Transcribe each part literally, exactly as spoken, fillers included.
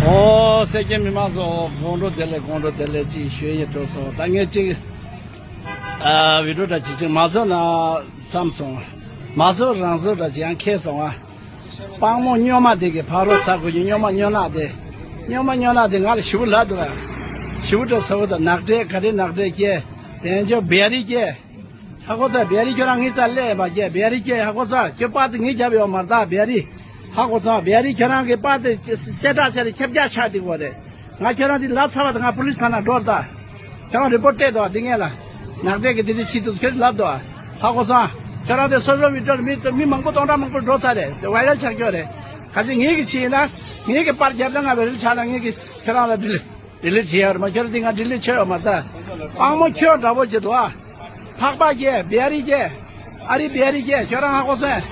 ཨོ་སེ་ཀེ་མི་མང་ཚོ་དགོང་དྲོ་བདེ་ལེགས། དགོང་དྲོ་བདེ་ལེགས་ཅིག་ཞུ་ཡི་འགྲོ་སོང་། ད་ངས་ཅིག་ཨ་བི་ཌི་ཡོ་འདྲ་ཅིག་ཅིག་མ་བཟོ་ན་བསམ་སོང་། མ་བཟོ་རང་བཟོ་འདྲ་ཅིག་ཡང་ཁེལ་སོང་ཨ། སྤང་མོ་སྨྱོན་མ་དེ་གི་ཕ་རོལ་ས་གོ་གི་སྨྱོན་མ་སྨྱོན་ནག་དེ། སྨྱོན་མ་སྨྱོན་ནག་དེ་ང་ལ་ཞེ་པོ་ལབ་འདུག་ཨ། ཞེ་པོ་འདྲ་ཟ་གོ་ད་ནག་འདྲེ་ག་འདྲེ་ནག་འདྲེ་ཀྱེ། དེ་ཚོ་བེ་རི་ཀྱེ། ཧ་གོ་ཚ། བེ་རི་ཁྱོད་རང་ངའི་རྩར་སླེབས་པ་ཀྱེ། བེ་རི་ཀྱེ་ཧ་གོ་ཚ། ཁྱོད་པར་དེ་ངས་རྒྱབ་ཡོད་མ་རེད་ད་བེ་རི། ཧ་གོ་ཚ། བེ་རི་ཁྱོད་རང་གི་པར་དེ་གསལ་བསྒྲགས་བྱས་ཏེ་ཁྱབ་རྒྱ་ཆགས་བསྡད་ཀྱི་ཡོད་རེད། ང་ཁྱོད་རང་དེ་ལབ་ཚར་བ་དང་ང་པུ་ལིས་ཐང་ནང་འགྲོ་རེད་ད། ཁྱོད་རང་རི་པོར་ཊི་སྤྲད་དོ་འདི་ངས་ལ། ནག་འདྲེ་གི་དེ་རིགས་བྱེད་དུས་ཁྱོད་ལབ་དོ། ཧ་གོ་སོང་། ཁྱོད་རང་དེ་སོ་སོ་བི་ཌི་ཡོ་མི་མི་མང་པོ་སྟོང་ཕྲག་མང་པོ་འགྲོ་ཚར་རེད། དེ་ཝའི་རལ་ཆགས་ཀྱི་ཡོད་རེད། ག་ཚོད་ངེད་ཀྱི་བྱས་ཡིན་ན། ངེད་ཀྱི་པར་རྒྱབ་ན་ང་ཝའི་རལ་ཆགས་ན་ངེད་ཀྱི་ཁྱོད་རང་ལ་ཌི་ལི་ཌི་ལིཊ་བྱེད་ཡ་རེད་མ། ཁྱོད་རང་དེ་ང་ཌི་ལི་ཌི་བྱེད་ཡོད་མ་རེད་ད། སྤང་མོ་ཁྱོད་འདྲ་པོ་བྱེད་དོ་ཨ། ཕག་པ་ཀྱེ། བེ་རི་ཀྱེ། ཨ་རི་བེ་རི་ཀྱེ། ཁྱོད་རང་ཧ་གོ་སོང་།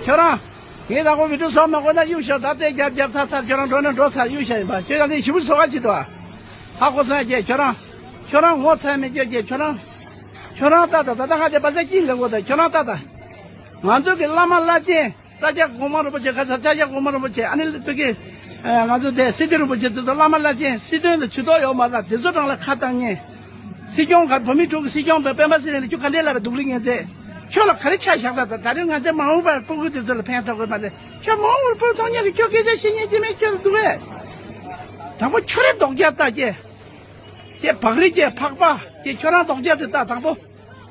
ཁྱོད་རང་། ངས་དང་པོ་བི་ཌི་ཡོ་བཟོ་མ་དགོས་ན་གཡུག་ཤོག་ད་རྩེ་རྒྱབ་རྒྱབ་ཚར་ཚར། ཁྱོད་རང་འགྲོ་ན་འགྲོ་ཚར། གཡུག་ཤོག་ཡིན་པ། ཁྱོད་རང་དེ་ཞེ་པོ་བཟོ་ག་བྱེད་དོ། ཧ་གོ་སོང་ཡ་ཀྱེ། ཁྱོད་རང་། ཁྱོད་རང་ངོ་ཚ་མེད་ཀྱོ་ཀྱེ། ཁྱོད་རང་། ཁྱོད་རང་ལྟ་ད། ད་ལྟ་ང་དེ་བ་ས་ཀྱིན་ལེ་གོ་ད། ཁྱོད་རང་ལྟ་ད། ང་ཚོ་གི་བླ་མ་བླ་ཆེན་ས་སྐྱ་གོང་མ་རིན་པོ་ཆེ། ཁ་ས་ས་སྐྱ་གོང་མ་རིན་པོ་ཆེ། ཨ་ནི་བོད་ཀྱི་ང་ཚོ་དེ་སི་ཏུ་རིན་པོ་ཆེ་དེ་ཚོ་བླ་མ་བླ་ཆེན་སྲིད་དོན་ལ་ཇུས་གཏོགས་ཡོད་མ་རེད། དེ་ཚོ་རང་ལ་ཁ་བཏང་ངེས། སྲིད་སྐྱོང་ག་བོད་མི་དྲུག་གི་སྲིད་སྐྱོང་བའི་སྤེན་པ་ཚེ་རིང་ལ་ཁྱོད་ག་འདྲས་ལབ་པའི་སྡུག་རུས་ངན་ཚད། ཁྱོད་ལ་ག་རེ་ཆ་བཞག་ད། ད་རེས་ང་ཚོའི་མ་འོངས་པར་སྤུ་གུ་དེ་ཚོ་ལ་ཕན་ཐོགས་གི་མ་རེད། ཁྱོད་མ་འོངས་པར་སྤུ་གུ་ཐོན་མཁན་གྱི་ཁྱོད་སྐད་ཆ་བཤད་མཁན་དེ་མིན་ཁྱོད་ལ་སྡུག་བས། དང་པོ་ཁྱོད་རེ་ལྡོག་རྒྱག་ལྟ་ཀྱེ། ཀྱེ་བག་རི་ཀྱེ་ཕག་པ་ཀྱེ། ཁྱོད་རང་ལྡོག་རྒྱག་དེ་ལྟ་དང་པོ།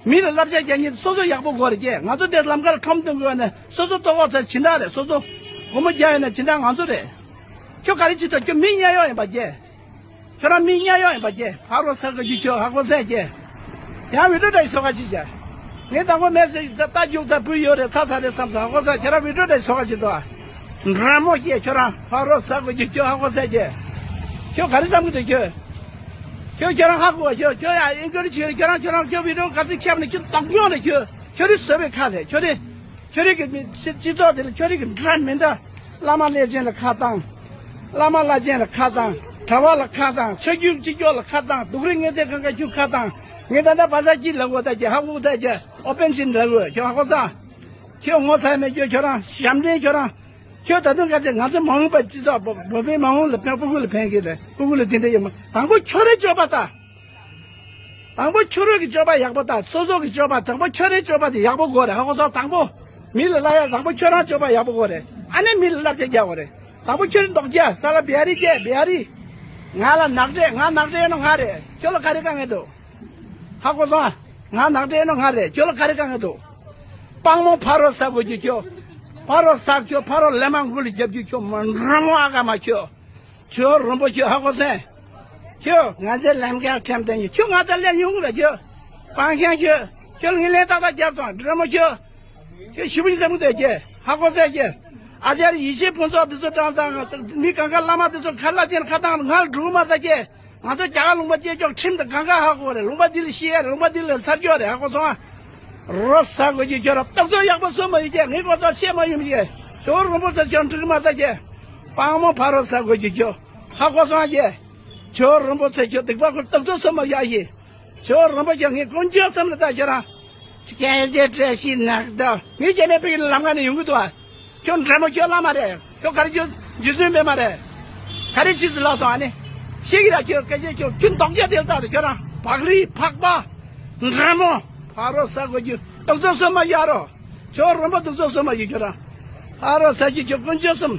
མི་ལ་བསླབ་བྱ་རྒྱག་མཁན་སོ་སོ་ཡག་པོ་དགོས་རེད་ཀྱེ། ང་ཚོ་དེ་ལམ་ཁ་ལ་ཁྲོམ་སྟོན་དགོས་པ་ནས་སོ་སོ་ལྟོ་གོས་ཚར་སྦྱིན་བདག་རེད། སོ་སོ་སྒོར་མོ་རྒྱག་ཡོད་ན་སྦྱིན་བདག་ང་ཚོ་རེད། ཁྱོད་ག་རེ་བྱེད་ཐུབ། ཁྱོད་མི་གཉའ་ཡོག་ཡིན་པ་ཀྱེ། ཁྱོད་རང་མི་གཉའ་ཡོག་ཡིན་པ་ཀྱེ། ཕ་རོལ་ས་གོ་རྒྱུ་ཁྱོད་ཧ་གོ་ཟེར་ཀྱེ། ཡང་བི་ཌི་ཡོ་འདྲ་ཞིག་བཟོ་ག་བྱེད་ཀྱེ། ངས་དང་པོ་མེ་སེ་ཇི་ད་རྒྱུག་ཚར་བུ་ཡོད་རེད། ཚར་ཚར་རེད་བསམ་ཚར། ཧ་གོ་ས། ཁྱོད་རང་བི་ཌི་ཡོ་འདྲ་ཞིག་བཟོ་ག་བྱེད་དོ། འདྲ་མོ་ཀྱེ། ཁྱོད་རང་ཕ་རོལ་ས་གོ་རྒྱུ་ཁྱོད་ཧ་གོ་ཟེར་ཀྱེ། ཁྱོད་ག་རེ་བསམ་གི་འདུག་ཁྱོད། ཁྱོད་ཁྱོད་རང་ཧ་གོ་བ། ཁྱོད་ཁྱོད་ཡ་ཨིན་ཀུ་རི་ཆེ། ཁྱོད་རང་ཁྱོད་རང་ཁྱོད་བི་ཌི་ཡོ་ག་ཚོད་ཁྱབ་ནས་ཁྱོད་སྟོང་སྐྱོང་རེད། ཁྱོད་ཁྱོད་རི་བཟོ་བའི་ཁ་རེད། ཁྱོད་རི་ཁྱོད་རི་གི་མི་སྤྱི་སྤྱི་ཚོགས་དེ་ལ་ཁྱོད་རི་གི་འདྲ་མི་འདྲ། བླ་མ་བླ་ཆེན་ལ་ཁ་བཏང་། བླ་མ་བླ་ཆེན་ལ་ཁ་བཏང་། གྲྭ་པ་ལ་ཁ་བཏང་། ཆོས་བརྒྱུད་སྤྱི་སྐྱོགས་ལ་ཁ་བཏང་། སྡུག་རུས་ངན་ཚད་གང་ག་ཁྱོད་ཁ་བཏང་། ངས་ད་ལྟ་བ་ས་ཀྱི་ལ་གོ་ད་ཀྱི་ཧ་གོ་ད་ཀྱི་ཨོ་པན་ཤིན་ལ་གོ་ཁྱོད་ཧ་གོ་ས། ཁྱོད་ངོ་ཚ་མེད། ཁྱོད་ཁྱོད་རང་ཞབས་འདྲེན་ཁྱོད་རང་། ཁྱོད་ད་དུང་ག་ཚད་ང་ཚོ་མ་འོངས་པ་སྤྱི་ཚོགས་བོད་པའི་མ་འོངས་ལ་ཕན། སྤུ་གུ་ལ་ཕན་གི་རེད། སྤུ་གུ་ལ་དེ་འདྲ་ཡོད་མ། དང་པོ་ཁྱོད་རའི་སྤྱོད་པ་ལྟ། དང་པོ་ཁྱོད་རའི་གི་སྤྱོད་པ་ཡག་པོ་ལྟ། སོ་སོ་གི་སྤྱོད་པ། དང་པོ་ཁྱོད་རའི་སྤྱོད་པ་དེ་ཡག་པོ་དགོས་རེད། ཧ་གོ་སོང་། དང་པོ་མི་ལ་ལབ་ཡ་དང་པོ་ཁྱོད་རང་སྤྱོད་པ་ཡག་པོ་དགོས་རེད། ཨ་ནི་མི་ལ་བསླབ་བྱ་རྒྱག་དགོས་རེད། དང་པོ་ཁྱོད་རའི་ལྡོག་རྒྱག་ས་ལ་བེ་ཨ་རི་སྐད་བེ་ཨ་རི། ང་ལ་ནག་འདྲེ། ང་ནག་འདྲེ་ཡིན་ནོ་ང་རེད། ཁྱོད་ལ་ག་རེ་དཀའ་ངལ་འདུག་ཧ་གོ་སོང་ཨ། ང་ནག་འདྲེ་ཡིན་ནོ་ང་རེད། ཁྱོད་ལ་ག་རེ་དཀའ་ངལ་འདུག་སྤང་མོ་ཕ་རོལ་ས་གོ་རྒྱུ་ཁྱོད། ཕ་རོལ་ས་ཁྱོད། ཕ་རོལ་ལས་མ་འགུལ་ལ་རྒྱབ་རྒྱུ་ཁྱོད། མ་འགྲོ་མོ་ཨ་ག་མ་ཁྱོད། ཁྱོད་རིན་པོ་ཆེ་ཧ་གོ་སོང་། ཁྱོད་ང་ཚོའི་ལམ་ཁར་འཁྲབ་སྟོན་གྱི་ཁྱོད་ང་ཚོ་ལས་ཡོང་གི་རེད། ཁྱོད་སྤང་ཤང་ཁྱོད། ཁྱོད་ངའི་ལན་ཏག་ཏག་རྒྱབ་སོང་། འདྲེ་མོ་ཁྱོད། ཁྱོད་ཞེ་པོ་ཞིག་བསམ་གི་འདུག་ཀྱེ། ཧ་གོ་སོང་ཀྱེ། ཨ་ཅར་ཡེ་ཤེས་ཕུན་ཚོགས་འདི་ཚོ་དྲངས་དང་། མི་གང་ག་བླ་མ་འདི་ཚོ་ཁ་ལ་ཅན་ཁ་བཏང་ང་ལ་འགྲོ་མ་ད་ཀྱེ། ང་ཚོ་རྒྱ་གར་ལུང་པ་སྐྱེས་ཀྱོག་ཁྲིམས་དང་གང་ག་ཧ་གོ་རེད། ལུང་པ་འདི་ལ་ཤི་ཡ་རེད། ལུང་པ་འདི་ལ་ཚར་གྱོག་རེད། ཧ་གོ་སོང་ཨ། རོ་ས་གོ་རྒྱུ་ཁྱོད་ར་རྟགས་ཚོད་ཡག་པོ་བཟོ་མ་ཡོད་ཀྱེ། ངའི་སྐོར་ཚོ་ཤེས་མ་ཡོང་ཀྱེ། ཇོ་བོ་རིན་པོ་ཆེ་ཁྱོད་འགྲིག་མ་ད་ཀྱེ། སྤང་མོ་ཕ་རོལ་ས་གོ་རྒྱུ་ཁྱོད། ཧ་གོ་སོང་ཨ་ཀྱེ། ཇོ་བོ་རིན་པོ་ཆེ་ཁྱོད་སྡིག་པ་ཁོ་རྟགས་ཚོད་བཟོ་མ་ཡོད་ཀྱེ། ཇོ་བོ་རིན་པོ་ཆེ་ངའི་དཀོན་མཆོག་བསམ་ལ་ད་ཁྱོད་རང་། སྐད་ཆ་བཀྲ་ཤིས་ནག་ད། ངའི་སྐྱེ་དམན་ཕ་གི་ལམ་ཁ་ནས་ཡོང་གི་འདུག་ཨ། ཁྱོད་འདྲེ་མོ་ཁྱོད་བླ་མ་རེད། ཁྱོད་ག་རེ་ཁྱོད་རྗེ་བཙུན་པད་མ་རེད། ག་རེ་ཕྱིས་སུ་ལོག་སོང་ཨ་ནི། ཤེས་ཀྱི་ར་ཁྱོད་སྐད་ཆ་ཁྱོད་ཁྱོད་མདོག་རྒྱ་དེ་ལྟ་རེད། ཁྱོད་རང་བག་རི་ཕག་པ། འདྲེ་མོ། ཕ་རོལ་ས་གོ་རྒྱུ་སྡུག་ཚོ་སོ་མ་ཡ་རོ། ཇོ་བོ་རིན་པོ་སྡུག་ཚོ་སོ་མ་ཡོད་ཁྱོད་རང་། ཕ་རོལ་ས་གོ་རྒྱུ་དཀོན་མཆོག་གསུམ།